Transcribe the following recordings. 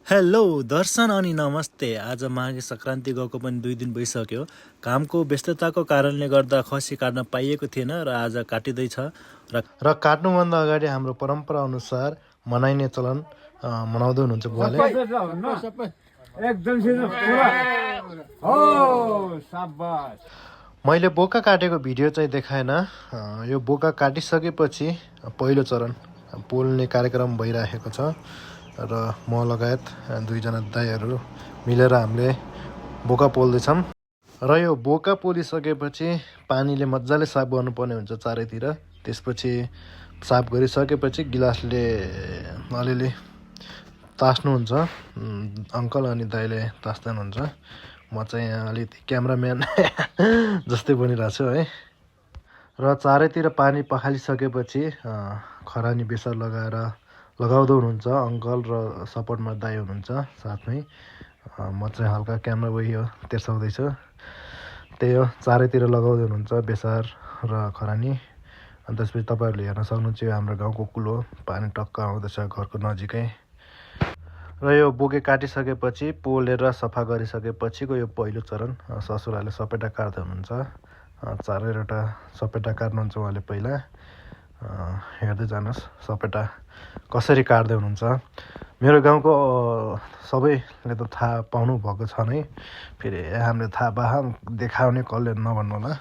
Hello दर्शन अनि नमस्ते। आज माघे सङ्क्रान्ति गएको पनि 2 दिन भइसक्यो। कामको व्यस्तताको कारणले गर्दा खसी काट्न पाइएको थिएन र आज काटिँदैछ र काट्नुभन्दा अगाडि हाम्रो परम्परा अनुसार मनाइने चलन मनाउँदै हुनुहुन्छ बुवाले। मैले बोका काटेको भिडियो चाहिँ देखाएन। यो बोका काटिसकेपछि पहिलो चरण पोल्ने कार्यक्रम भइरहेको छ र म लगायत 2 जना दाइहरू मिलेर हामीले बोका पोल्दैछौँ। र यो बोका पोलिसकेपछि पानीले मजाले साफ गर्नुपर्ने हुन्छ चारैतिर। त्यसपछि साफ गरिसकेपछि गिलासले अलिअलि तास्नुहुन्छ। अङ्कल अनि दाइले तास्दैनुहुन्छ। म चाहिँ यहाँ अलिकति क्यामराम्यान जस्तै बनिरहेको छु है। र चारैतिर पानी पखालिसकेपछि खरानी बेसार लगाउँदै हुनुहुन्छ अङ्कल र सपोर्टमा दाइ हुनुहुन्छ साथमै। म चाहिँ हल्का क्यामेरा उयो तेर्साउँदैछु। त्यही हो, चारैतिर लगाउँदै हुनुहुन्छ बेसार र खरानी। अनि त्यसपछि तपाईँहरूले हेर्न सक्नुहुन्छ यो हाम्रो गाउँको कुल हो। पानी टक्क आउँदैछ घरको नजिकै। र यो बोके काटिसकेपछि पोलेर सफा गरिसकेपछिको यो पहिलो चरण ससुराले सपेटा काट्दै हुनुहुन्छ। चारैवटा सपेटा काट्नुहुन्छ उहाँले पहिला। हेर्दै जानुहोस् सपेटा कसरी काट्दै हुनुहुन्छ। मेरो गाउँको सबैले त थाहा पाउनु भएको छ नै। फेरि हामीले थाहा पाहा देखाउने कसले नभन्नु होला।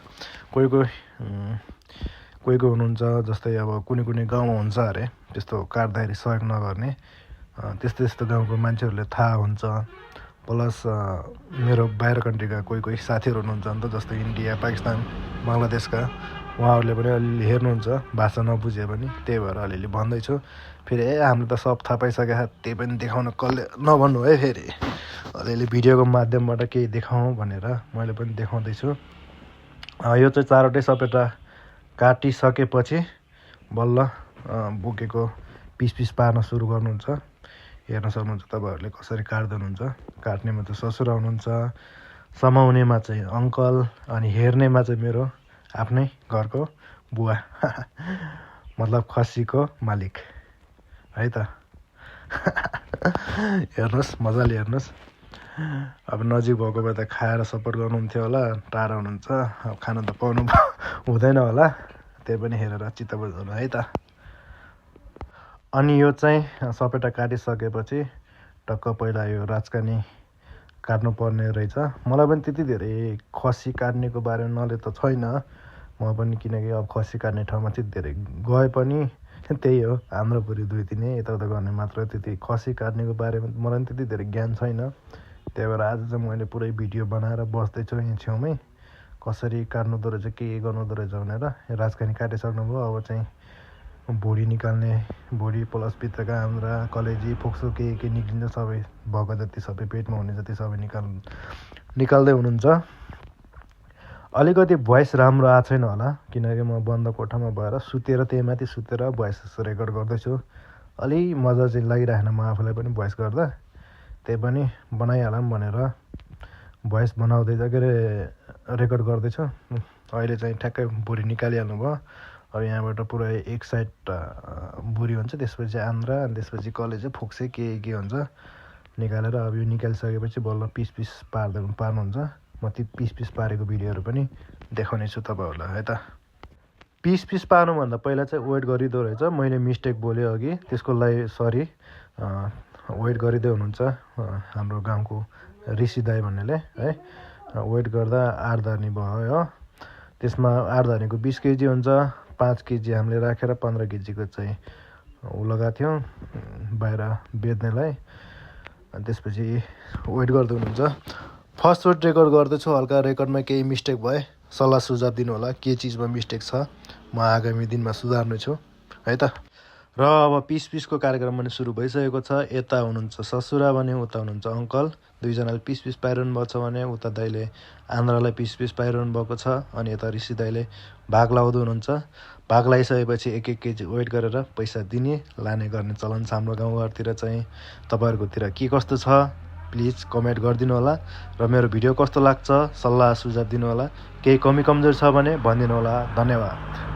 कोही हुनुहुन्छ जस्तै अब कुनै गाउँमा हुन्छ अरे त्यस्तो काट्दाखेरि सहयोग नगर्ने। त्यस्तो गाउँको मान्छेहरूले थाहा हुन्छ। प्लस मेरो बाहिर कन्ट्रीका कोही साथीहरू हुनुहुन्छ नि त, जस्तै इन्डिया पाकिस्तान बङ्गलादेशका। उहाँहरूले पनि अलिअलि हेर्नुहुन्छ भाषा नबुझे पनि। त्यही भएर अलिअलि भन्दैछु। फेरि हामीले त सब थाहा पाइसकेका त्यही पनि देखाउन कसले नभन्नु है। फेरि अलिअलि भिडियोको माध्यमबाट केही देखाउँ भनेर मैले पनि देखाउँदैछु। यो चाहिँ चारवटै सपेटा काटिसकेपछि बल्ल बोकेको पिस पार्न सुरु गर्नुहुन्छ। हेर्न सक्नुहुन्छ तपाईँहरूले कसरी काट्दै हुनुहुन्छ। काट्नेमा चाहिँ ससुरा हुनुहुन्छ, समाउनेमा चाहिँ अङ्कल, अनि हेर्नेमा चाहिँ मेरो आफ्नै घरको बुवा मतलब खसीको मालिक है त। हेर्नुहोस्, मजाले हेर्नुहोस्। अब नजिक भएको भए त खाएर सपोर्ट गर्नुहुन्थ्यो होला। टाढा हुनुहुन्छ, अब खान त पाउनु हुँदैन होला। त्यही पनि हेरेर चित्त बुझ्नु है त। अनि यो चाहिँ सपेटा काटिसकेपछि टक्क पहिला यो राजकानी काट्नुपर्ने रहेछ। मलाई पनि त्यति धेरै खसी काट्नेको बारेमा नलेज त छैन। म पनि किनकि अब खसी काट्ने ठाउँमा त्यति धेरै गए पनि त्यही हो हाम्रो पुरी 2-3 यताउता गर्ने मात्र। त्यति खसी काट्नेको बारेमा मलाई पनि त्यति धेरै ज्ञान छैन। त्यही भएर आज चाहिँ मैले पुरै भिडियो बनाएर बस्दैछु यहाँ छेउमै। कसरी काट्नुहुँदो रहेछ, के गर्नुहुँदो रहेछ भनेर। राजकानी काटिसक्नुभयो। अब चाहिँ भुँडी निकाल्ने, भुँडी प्लस भित्रका आन्द्रा कलेजी फोक्सो के निक्लिन्छ सबै, भएको जति सबै पेटमा हुने जति सबै निकाल्दै हुनुहुन्छ। अलिकति भोइस राम्रो आएको छैन होला किनकि म बन्द कोठामा भएर सुतेर त्यही माथि सुतेर भोइस रेकर्ड गर्दैछु। अलि मजा चाहिँ लागिरहेन म आफूलाई पनि भोइस गर्दा। त्यही पनि बनाइहालौँ भनेर भोइस बनाउँदै के अरे रेकर्ड गर्दैछु। अहिले चाहिँ ठ्याक्कै भुँडी निकालिहाल्नु भयो। अब यहाँबाट पुरै एक साइड भुँडी हुन्छ, त्यसपछि आन्द्रा, अनि त्यसपछि कलेजे फोक्से के हुन्छ निकालेर। अब यो निकालिसकेपछि बल्ल पिस पार्नुहुन्छ। म ती पिस पारेको भिडियोहरू पनि देखाउने छु तपाईँहरूलाई है त। पिस पार्नुभन्दा पहिला चाहिँ वेट गरिँदो रहेछ। मैले मिस्टेक बोलेँ अघि, त्यसको लागि सरी। वेट गरिँदै हुनुहुन्छ हाम्रो गाउँको ऋषि दाई भन्नेले है। वेट गर्दा 8 धर्नी भयो। त्यसमा 8 धर्नीको 20 केजी हुन्छ। 5 केजी हामीले राखेर 15 केजीको चाहिँ लगाएको थियौँ बाहिर बेच्नेलाई। अनि त्यसपछि वेट गर्दै हुनुहुन्छ। फर्स्ट वेट रेकर्ड गर्दैछु। हल्का रेकर्डमा केही मिस्टेक भए सल्लाह सुझाव दिनु होला, के चिजमा मिस्टेक छ। म आगामी दिनमा सुधार्ने छु है त। र अब पिसको कार्यक्रम पनि सुरु भइसकेको छ। यता हुनुहुन्छ ससुरा भने उता हुनुहुन्छ अङ्कल। 2 जनाले पिस पाइरहनु भएको छ भने उता दाइले आन्द्रालाई पिस पाइरहनु भएको छ। अनि यता ऋषि दाइले भाग लाउँदै हुनुहुन्छ। भाग लगाइसकेपछि 1 केजी वेट गरेर पैसा दिने लाने गर्ने चलन छ हाम्रो गाउँघरतिर चाहिँ। तपाईँहरूकोतिर के कस्तो छ प्लिज कमेन्ट गरिदिनु होला। र मेरो भिडियो कस्तो लाग्छ सल्लाह सुझाव दिनु होला। केही कमी कमजोर छ भने भनिदिनु होला। धन्यवाद।